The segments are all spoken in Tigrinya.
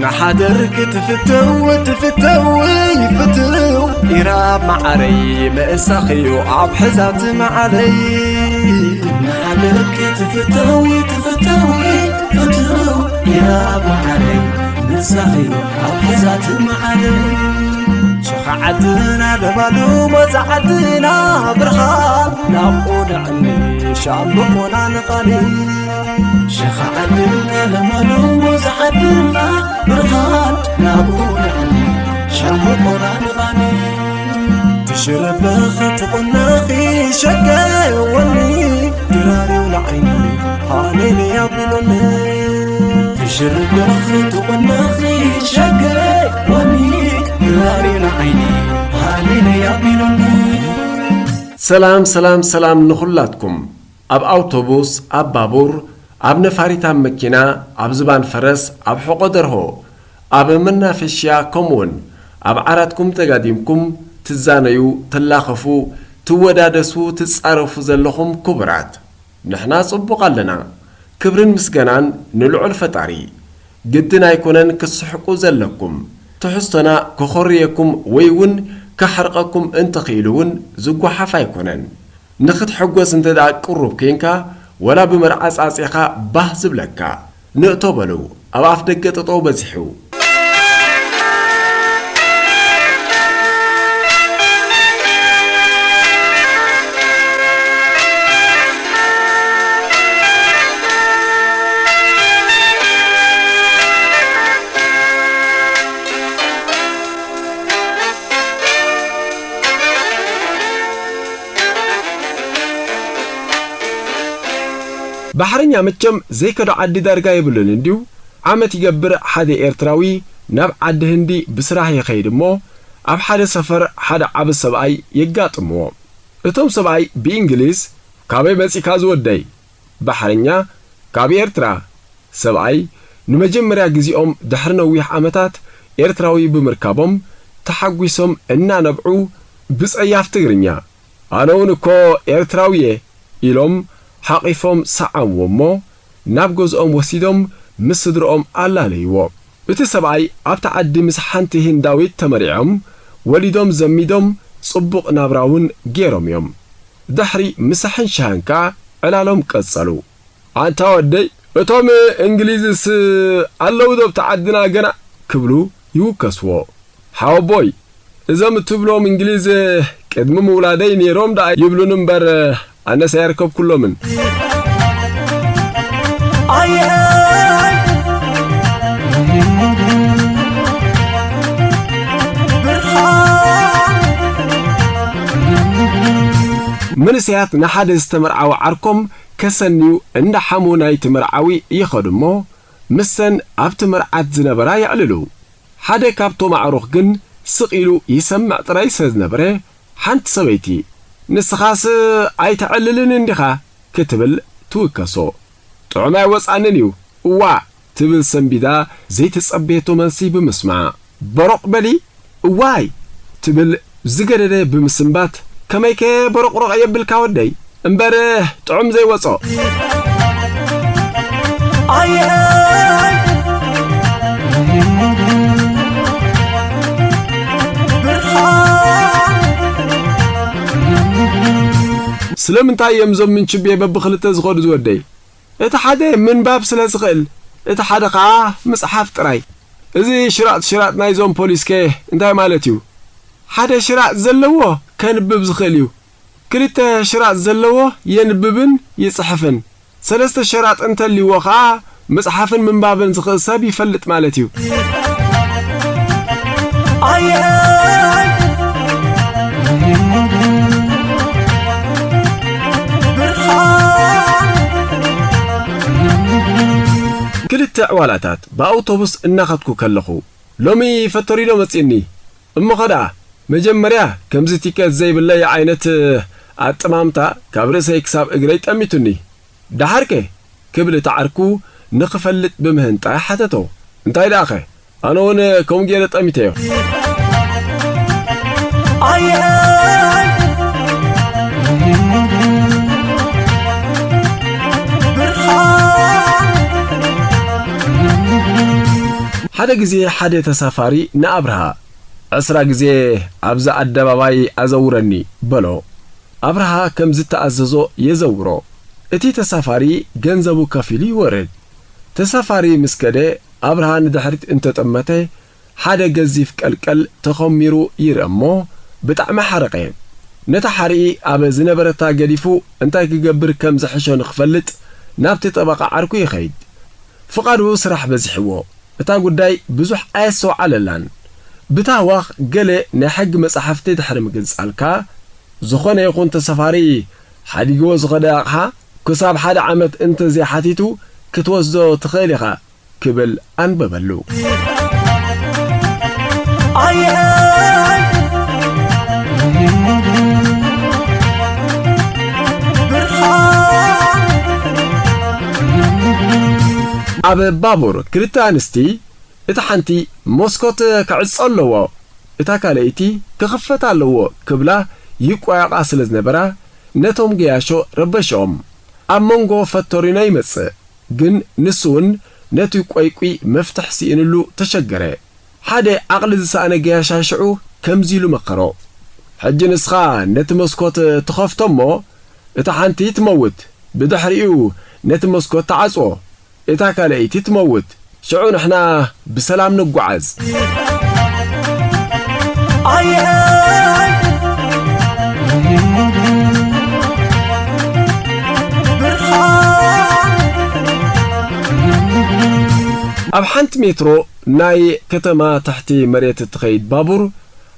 ንሓደር ክትፍተው ትፍተው ይፍትው ኢራብ መዓረይ ምእሳኽዩ ኣብ ሕዛት መዓለይ። ንሓደር ክትፍተው ትፍተው ይፍትው ኢራብ መዓረይ ምእሳኽዩ ኣብ ሕዛት መዓለይ። ሸኻ ዓድና ለባሉ ሞዛ ዓድና ብርሃን ናብኡ ንዕኒ ሻምብቆና ንቓሊ። ሸኻ ዓድና ለባሉ ሞዛ ዓድና ብርሃን ናብኡ ንዕኒ ሻምብቆና ንቓሊ። ትሽረበኺ ትቑነኺ ሸገወኒ ድራርዩ ንዓይኒ ሃሌሉያ ቢሉኒ። ትሽርበኺ ትቑነኺ ሸገወኒ ድራርዩ ንዓይኒ ሃሌሉያ ቢሉኒ። ሰላም ሰላም ሰላም ንኹላትኩም። ኣብ ኣውቶቡስ፣ ኣብ ባቡር፣ ኣብ ነፋሪት፣ ኣብ መኪና፣ ኣብ ዝባን ፈረስ፣ ኣብ ሕቖ ደርሆ፣ ኣብ መናፈሽያ፣ ከምኡውን ኣብ ዓራትኩም ተጋዲምኩም ትዛነዩ፣ ትላኸፉ፣ ትወዳደሱ፣ ትጻረፉ ዘለኹም ክቡራት፣ ንሕና ጽቡቕ ኣለና። ክብርን ምስጋናን ንልዑል ፈጣሪ። ግድን ኣይኮነን ክትስሕቁ ዘለኩም። ትሕዝቶና ከኾርየኩም ወይ እውን ከሕርቐኩም እንተኽኢሉ እውን ዝጓሓፍ ኣይኮነን። ንኽትሕጎስ እንተ ደኣ ቅሩብ ኴንካ፣ ወላ ብመርዓ ጻጺኻ ባህ ዝብለካ። ንእቶ በሉ፣ ኣብ ኣፍ ደገ ጠጠው በዚሑ። ባሕረኛ መቸም ዘይከዶ ዓዲ ዳርጋ የብሉን እንድዩ። ዓመት ይገብር ሓደ ኤርትራዊ ናብ ዓዲ ህንዲ ብስራሕ ይኸይድ እሞ፣ ኣብ ሓደ ሰፈር ሓደ ዓቢ ሰብኣይ የጋጥምዎ። እቶም ሰብኣይ ብእንግሊዝ፣ "ካበይ መጺእካ ዝወደይ?" ባሕረኛ፣ "ካብ ኤርትራ።" ሰብኣይ፣ ንመጀመርያ ግዜኦም ድሕሪ ነዊሕ ዓመታት ኤርትራዊ ብምርካቦም ተሓጒሶም እናነብዑ ብጸያፍ ትግርኛ፣ "ኣነ እውን እኮ ኤርትራዊ እየ" ኢሎም ሓቒፎም ሰዓምዎ እሞ ናብ ገዝኦም ወሲዶም ምስ ስድርኦም ኣላለይዎ። እቲ ሰብኣይ ኣብቲ ዓዲ ምስ ሓንቲ ህንዳዊት ተመሪዖም፣ ወሊዶም ዘሚዶም፣ ጽቡቕ ናብራ እውን ገይሮም እዮም። ድሕሪ ምሳሕን ሻህን ከኣ ዕላሎም ቀጸሉ። "ኣንታ ወደይ፣ እቶም እንግሊዝስ ኣለዉ ዶ ኣብቲ ዓድና ገና?" ክብሉ ይውከስዎ። "ሓወቦይ፣ እዞም እትብሎም እንግሊዝ ቅድሚ ምውላደይ ነይሮም ደኣ ይብሉኒ እምበር፣ ኣነስ ኣየርከብኩሎምን።" ኣየይ! ብርሃን! መንእሰያት ንሓደ ዝተመርዓወ ዓርኮም ከሰንዩ እንዳሓሙ ናይቲ መርዓዊ ይኸዱ እሞ፣ ምስተን ኣብቲ መርዓት ዝነበራ የዕልሉ። ሓደ ካብቶም ኣዕሩኽ ግን ስቕ ኢሉ ይሰምዕ ጥራይ ስለ ዝነበረ፣ ሓንቲ ሰበይቲ፣ "ንስኻስ ኣይተዕልልን እንዲኻ?" ክትብል ትውከሶ። "ጥዑም ኣይወጻንን እዩ፣ እዋ!" ትብል ሰንቢዳ ዘይተጸበየቶ መልሲ ብምስማዓ፣ "በሮቕ በሊ!" "እዋይ!" ትብል ዝገደደ ብምስንባት፣ "ከመይከ በሮቕሮቕ የብልካ ወደይ? እምበር ጥዑም ዘይወጾ!" ኣየይ! ብርሃን! ስለምንታይ እዮም እዞም ምንችቤ በብኽልተ ዝኸዱ ዝወደይ? እቲ ሓደ ምንባብ ስለ ዝኽእል፣ እቲ ሓደ ኸኣ ምጽሓፍ ጥራይ። እዚ ሽራጥ ሽራጥ ናይዞም ፖሊስከ እንታይ ማለት እዩ? ሓደ ሽራጥ ዘለዎ ከንብብ ዝኽእል እዩ። ክልተ ሽራጥ ዘለዎ የንብብን ይጽሕፍን። ሰለስተ ሸራጥ እንተልይዎ ኸኣ ምጽሓፍን ምንባብን ዝኽእል ሰብ ይፈልጥ ማለት እዩ። ኣየይ! ብርሃን! ክልተ ዕዋላታት ብኣውቶቡስ እናኸድኩ ከለኹ፣ ሎሚ ፈቶሪኖ መጺእኒ። እሞ ኸ ደኣ፣ መጀመርያ ከምዚ ቲኬት ዘይብለይ ዓይነት ኣጠማምታ ካብ ርእሰይ ክሳብ እግረይ ጠሚቱኒ። ደሓርከ? ክብል እቲ ዓርኩ ንኽፈልጥ ብምህንጣይ ሓተቶ። እንታይ ደኣኸ? ኣነ እውን ከምኡ ገይረ ጠሚተዮ። ኣየይ! ብርሃን! ሓደ ግዜ ሓደ ተሳፋሪ ንኣብርሃ፣ "ዕስራ ግዜ ኣብዚ ኣደባባይ ኣዘውረኒ" በሎ። ኣብርሃ ከም ዝተኣዘዞ የዘውሮ። እቲ ተሳፋሪ ገንዘቡ ከፊሉ ይወርድ። ተሳፋሪ ምስ ከደ፣ ኣብርሃ ንድሕሪት እንተጠመተ፣ ሓደ ገዚፍ ቀልቀል ተኾሚሩ ይርአ እሞ፣ ብጣዕሚ ሓረቐ። ነታ ሓርኢ ኣብ ዝነበረታ ገዲፉ፣ እንታይ ክገብር ከም ዝሕሾ ንኽፈልጥ፣ ናብቲ ጠበቓ ዓርኩ ይኸይድ። ፍቓዱ ስራሕ በዚሕዎ። እታ ጉዳይ ብዙሕ ኣየስተውዓለላን። ብታህዋኽ ገለ ናይ ሕጊ መጻሕፍቲ ድሕሪ ምግንጻልካ፣ ዝኾነ ይኹን ተሳፋሪ ሓዲግዎ ዝኸደ ኣቕሓ ክሳብ ሓደ ዓመት እንተዘይሓቲቱ ክትወስዶ ትኽእል ኢኻ ክብል ኣንበበሉ። ኣየይ! ብርሃን! ኣብ ባቡር ክልተ ኣንስቲ፣ እታ ሓንቲ "መስኮት ክዕጾ ኣለዎ፣ እታ ካልኣይቲ ክኽፈት ኣለዎ" ክብላ ይቋየቓ ስለ ዝነበራ፣ ነቶም ገያሾ ረበሽኦም። ኣብ መንጎ ፈቶሪኖ ይመጽእ፣ ግን ንሱ እውን ነቲ ቆይቁይ መፍትሕ ስኢንሉ ተሸገረ። ሓደ ዓቕሊ ዝሰኣነ ገያሻ ሽዑ ከምዚ ኢሉ መኸሮ፣ "ሕጂ ንስኻ ነቲ መስኮት ትኸፍቶ እሞ፣ እታ ሓንቲ ትመውት፣ ብድሕሪኡ ነቲ መስኮት ትዓጽዎ፣ እታ ካልኣይቲ ትመውት፣ ሽዑ ንሕና ብሰላም ንጓዓዝ።" ኣየይ! ብርሃን! ኣብ ሓንቲ ሜትሮ ናይ ከተማ ትሕቲ መሬት እትኸይድ ባቡር፣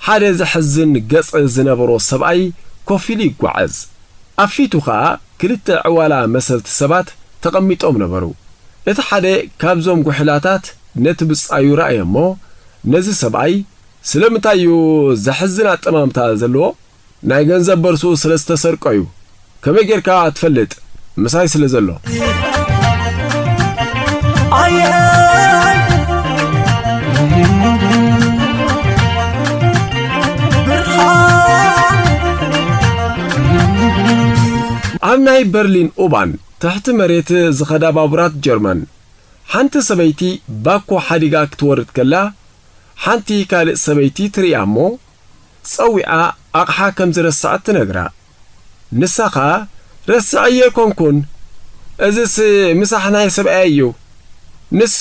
ሓደ ዘሕዝን ገጽ ዝነበሮ ሰብኣይ ኮፍ ኢሉ ይጓዓዝ። ኣብ ፊቱ ኸኣ ክልተ ዕዋላ መሰልቲ ሰባት ተቐሚጦም ነበሩ። እቲ ሓደ ካብዞም ጉሒላታት ነቲ ብጻዩ ረኣየ እሞ፣ ነዚ ሰብኣይ፣ "ስለምንታይ እዩ ዘሕዝን ኣጠማምታ ዘለዎ? ናይ ገንዘብ በርሱ ስለ ዝተሰርቀ እዩ። ከመይ ጌርካ ትፈልጥ? ምሳይ ስለ ዘሎ።" ኣየይ! ብርሃን! ኣብ ናይ በርሊን ኡባን ትሕቲ መሬት ዝኸዳ ባቡራት ጀርመን፣ ሓንቲ ሰበይቲ ባኮ ሓዲጋ ክትወርድ ከላ፣ ሓንቲ ካልእ ሰበይቲ ትርእያ እሞ፣ ጸዊዓ ኣቕሓ ከም ዝረስዐት ትነግራ። ንሳ ኸኣ፣ "ረስዐዮ ኣይኮንኩን፣ እዝስ ምሳሕ ናይ ሰብኣየይ እዩ። ንሱ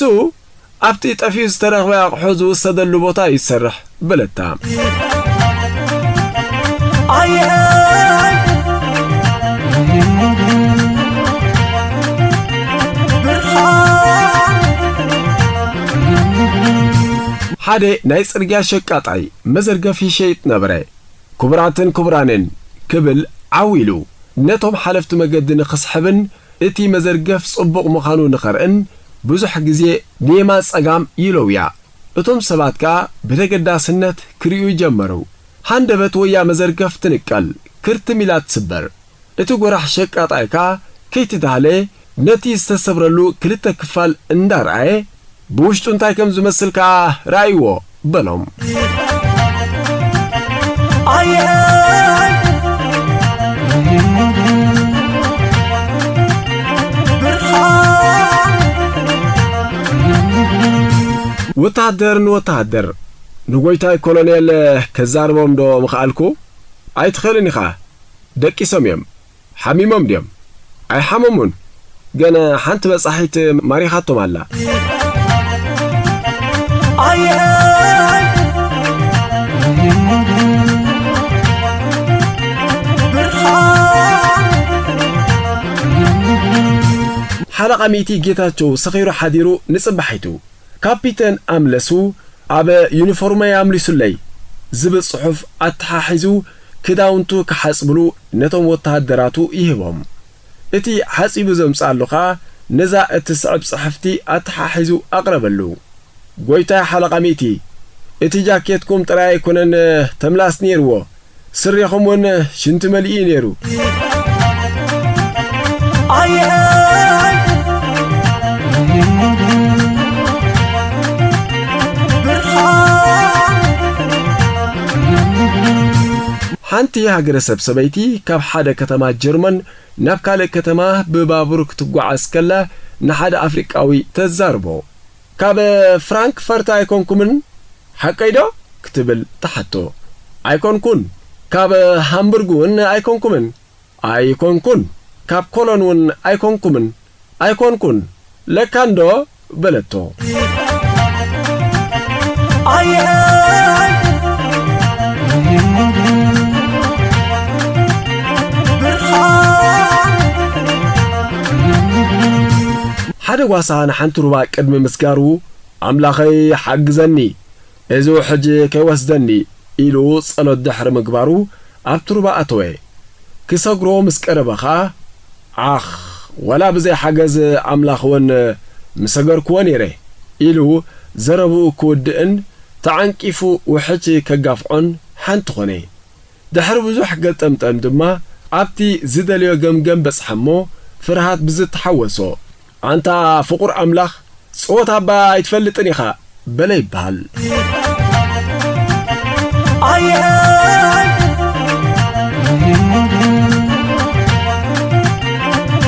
ኣብቲ ጠፊኡ ዝተረኽበ ኣቕሑ ዝውሰደሉ ቦታ እዩ ዝሰርሕ" በለታ። ኣየይ! ብርሃን! ሓደ ናይ ጽርግያ ሸቃጣይ መዘርገፍ ይሸይጥ ነበረ። "ክቡራትን ክቡራንን" ክብል ዓው ኢሉ፣ ነቶም ሓለፍቲ መገዲ ንኽስሕብን እቲ መዘርገፍ ጽቡቕ ምዃኑ ንኸርእን ብዙሕ ግዜ ብየማን ጸጋም ይለውያ። እቶም ሰባት ከኣ ብተገዳስነት ክርእዩ ጀመሩ። ሃንደበት ወያ መዘርገፍ ትንቀል፣ ክርትም ኢላ ትስበር። እቲ ጎራሕ ሸቃጣይ ከኣ ከይተዳህለ ነቲ ዝተሰብረሉ ክልተ ክፋል እንዳረኣየ፣ "ብውሽጡ እንታይ ከም ዝመስል ከኣ ረኣይዎ" በሎም። ኣየይ! ብርሃን! ወተሃደር ንወተሃደር፣ "ንጎይታይ ኮሎኔል ከዛርቦም ዶ ምኸኣልኩ?" "ኣይትኽእልን ኢኻ። ደቂሶም እዮም። ሓሚሞም ድዮም?" "ኣይሓመሙን። ገና ሓንቲ በጻሒት ማሪኻቶም ኣላ።" ኣየይ! ብርሃን! ሓለቓ ሚእቲ ጌታቸው ሰኺሩ ሓዲሩ ንጽባሒቱ፣ "ካፒተን ኣምለሱ ኣብ ዩኒፎርመይ ኣምሊሱለይ" ዝብል ጽሑፍ ኣተሓሒዙ ክዳውንቱ ክሓጽብሉ ነቶም ወተሃደራቱ ይህቦም። እቲ ሓጺቡ ዘምጽኣሉ ኸኣ ነዛ እትስዕብ ጽሕፍቲ ኣተሓሒዙ ኣቕረበሉ። "ጎይታይ ሓለቓ ሚእቲ፣ እቲ ጃኬትኩም ጥራይ ኣይኮነን ተምላስ ነይርዎ፣ ስሬኹም እውን ሽንቲ መሊኡ እዩ ነይሩ።" ኣየይ! ብርሃን! ሓንቲ ሃገረሰብ ሰበይቲ ካብ ሓደ ከተማ ጀርመን ናብ ካልእ ከተማ ብባቡር ክትጓዓዝ ከላ ንሓደ ኣፍሪቃዊ ተዛርቦ። ካብ ፍራንክፈርት ኣይኮንኩምን ሓቀይዶ? ክትብል ትሓቶ። ኣይኮንኩን፣ ካብ ሃምቡርግ እውን ኣይኮንኩምን። ኣይኮንኩን፣ ካብ ኮሎን እውን ኣይኮንኩምን። ኣይኮንኩን፣ ለካ እንዶ በለቶ። ኣየይ ብርሃን። ሓደ ጓሳ ንሓንቲ ሩባ ቅድሚ ምስጋሩ፣ ኣምላኸይ ሓግዘኒ፣ እዚ ውሕጅ ከይወስደኒ ኢሉ ጸሎት ድሕሪ ምግባሩ ኣብቲ ሩባ ኣተወ። ክሰግሮ ምስ ቀረበ ኸኣ፣ ዓኽ፣ ወላ ብዘይ ሓገዝ ኣምላኽ እውን ምሰገርክዎ ነይረ ኢሉ ዘረብኡ ክውድእን ተዓንቂፉ ውሕጅ ከጋፍዖን ሓንቲ ኾነ። ድሕሪ ብዙሕ ገጠምጠም ድማ ኣብቲ ዝደልዮ ገምገም በጽሐ እሞ ፍርሃት ብዝተሓወሶ፣ ኣንታ ፍቑር ኣምላኽ፣ ጸወታ እባ ኣይትፈልጥን ኢኻ በለ ይበሃል። ኣየይ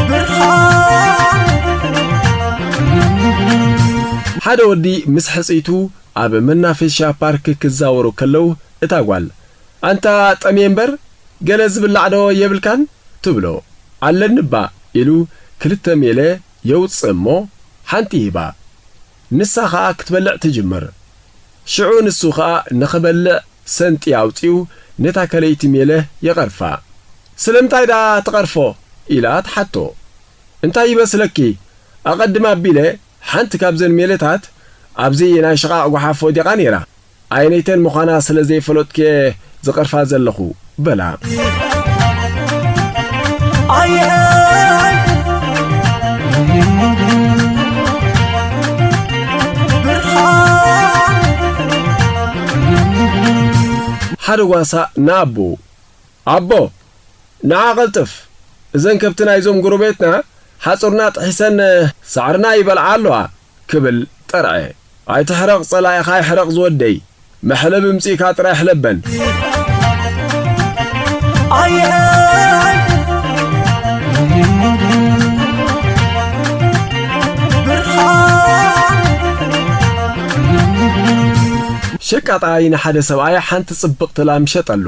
ብርሃን። ሓደ ወዲ ምስ ሕጽይቱ ኣብ መናፈሻ ፓርክ ክዛወሩ ከለዉ እታ ጓል፣ ኣንታ ጠምየ እምበር ገለ ዝብላዕ ዶ የብልካን? ትብሎ። ኣለኒ እባ ኢሉ ክልተ ሜለ የውጽእ እሞ ሓንቲ ይህባ። ንሳ ኸኣ ክትበልዕ ትጅምር። ሽዑ ንሱ ኸኣ ንኽበልዕ ሰንጢ ኣውጺኡ ነታ ካልኣይቲ ሜለ የቐርፋ። ስለምንታይ ደኣ ትቐርፎ? ኢላ ትሓቶ። እንታይ ይመስለኪ? ኣቐድም ኣቢለ ሓንቲ ካብዘን ሜለታት ኣብዚ ናይ ሽቓቕ ጓሓፍ ወዲቓ ነይራ። ኣየነይተን ምዃና ስለ ዘይፈለጥኩ'የ ዝቐርፋ ዘለኹ በላ። ኣየይ ብርሃን። ሓደ ጓሳ ንኣቦኡ፣ ኣቦ፣ ንዓ ቀልጥፍ፣ እዘን ከብቲ ናይዞም ጎረቤትና ሓጹርና ጥሒሰን ሳዕርና ይበልዓ ኣለዋ ክብል ጠርዐ። ኣይትሕረቕ ጸላኢኻ ይሕረቕ ዝወደይ፣ መሕለቢ ምጺእካ ጥራይ ሕለበን። ኣየይ ብርሃን። ሸቃጣይ ንሓደ ሰብኣይ ሓንቲ ጽብቕቲ ላም ሸጠሉ።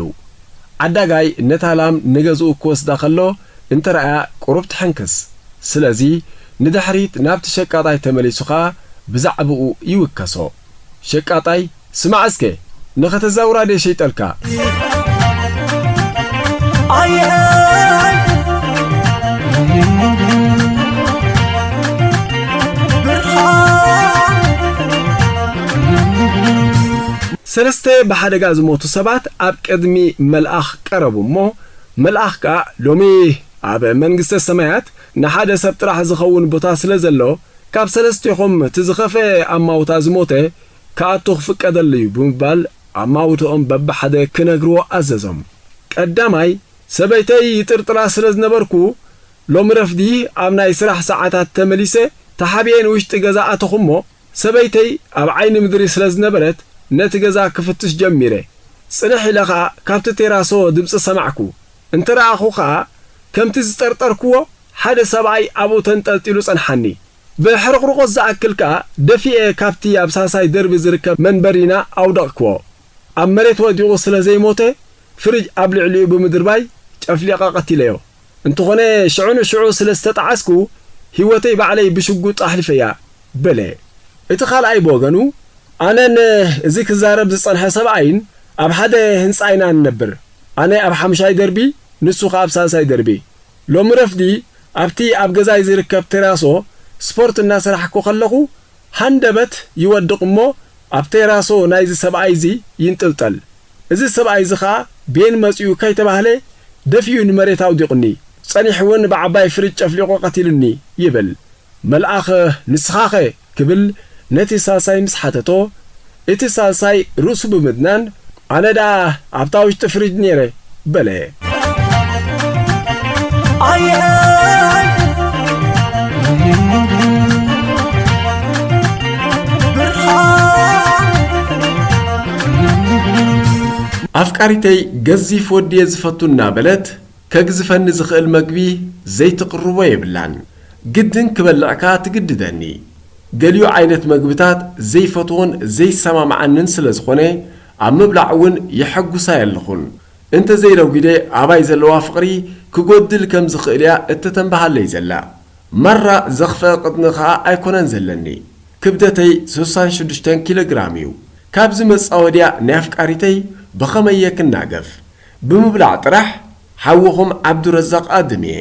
ዓዳጋይ ነታ ላም ንገዝኡ ክወስዳ ከሎ እንተረኣያ ቁሩብ ትሕንክስ። ስለዚ ንድሕሪት ናብቲ ሸቃጣይ ተመሊሱ ኸኣ ብዛዕባኡ ይውከሶ። ሸቃጣይ፣ ስማዕ እስከ፣ ንኸተዛውራ ድየ ሸይጠልካ? ኣየይ ብርሃን። ሰለስተ ብሓደጋ ዝሞቱ ሰባት ኣብ ቅድሚ መልኣኽ ቀረቡ እሞ፣ መልኣኽ ከኣ፣ ሎሚ ኣብ መንግስተ ሰማያት ንሓደ ሰብ ጥራሕ ዝኸውን ቦታ ስለ ዘሎ፣ ካብ ሰለስቴኹም እቲ ዝኸፍአ ኣማውታ ዝሞተ ክኣቱ ክፍቀደሉ እዩ ብምባል ኣማውትኦም በብሓደ ክነግርዎ ኣዘዞም። ቀዳማይ፣ ሰበይተይ ይጥርጥራ ስለ ዝነበርኩ፣ ሎሚ ረፍዲ ኣብ ናይ ስራሕ ሰዓታት ተመሊሰ ተሓቢኤ ንውሽጢ ገዛ ኣተኹ እሞ፣ ሰበይተይ ኣብ ዓይኒ ምድሪ ስለ ዝነበረት ነቲ ገዛ ክፍትሽ ጀሚረ። ጽንሕ ኢለ ኸኣ ካብቲ ቴራሶ ድምጺ ሰማዕኩ። እንተ ረኣኹ ኸኣ ከምቲ ዝጠርጠርክዎ ሓደ ሰብኣይ ኣብኡ ተንጠልጢሉ ጸንሓኒ። ብሕርቕርቖት ዝኣክል ከኣ ደፊኤ ካብቲ ኣብ ሳልሳይ ደርቢ ዝርከብ መንበሪና ኣውደቕክዎ። ኣብ መሬት ወዲቑ ስለ ዘይሞተ ፍሪጅ ኣብ ልዕሊኡ ብምድርባይ ጨፍሊቐ ቀቲለዮ። እንተኾነ ሽዑ ንሽዑ ስለ ዝተጣዓስኩ ህይወተይ ባዕለይ ብሽጉጥ ኣሕሊፈያ በለ። እቲ ካልኣይ ብወገኑ ኣነን እዚ ክዛረብ ዝጸንሐ ሰብኣይን ኣብ ሓደ ህንጻ ኢና ንነብር። ኣነ ኣብ ሓምሻይ ደርቢ፣ ንሱ ኸኣ ኣብ ሳልሳይ ደርቢ። ሎሚ ረፍዲ ኣብቲ ኣብ ገዛይ ዝርከብ ቴራሶ ስፖርት እናሰራሕኩ ከለኹ ሃንደበት ይወድቕ እሞ ኣብ ቴራሶ ናይዚ ሰብኣይ እዚ ይንጥልጠል። እዚ ሰብኣይ እዚ ኸኣ ቤን መጺኡ ከይተባህለ ደፊኡ ንመሬት ኣውዲቑኒ። ጸኒሑ እውን ብዓባይ ፍሪጅ ጨፍሊቑ ቀቲሉኒ ይብል። መልኣኽ ንስኻኸ ክብል ነቲ ሳልሳይ ምስ ሓተቶ፣ እቲ ሳልሳይ ርእሱ ብምድናን ኣነ ደኣ ኣብታ ውሽጢ ፍሪጅ ነይረ በለ። ኣየ ብርሃን። ኣፍቃሪተይ ገዚፍ ወዲ እየ ዝፈቱ እናበለት፣ ከግዝፈኒ ዝኽእል መግቢ ዘይትቕርቦ የብላን። ግድን ክበልዕ ከኣ ትግድደኒ። ገሊኡ ዓይነት መግብታት ዘይፈትዎን ዘይሰማምዓንን ስለ ዝኾነ፣ ኣብ ምብላዕ እውን የሐጉሳ የለኹን። እንተ ዘይረጒደ፣ ኣባይ ዘለዋ ፍቕሪ ክጎድል ከም ዝኽእል እያ እተተንብሃለይ ዘላ። ማራ ዘኽፍአ ቅጥኒ ኸኣ ኣይኮነን ዘለኒ። ክብደተይ ስሳን ሽዱሽተን ኪሎ ግራም እዩ። ካብዚ መጻወድያ ናይ ኣፍቃሪተይ ብኸመይ እየ ክናገፍ? ብምብላዕ ጥራሕ ሓውኹም ዓብዱረዛቕ ኣድም እየ።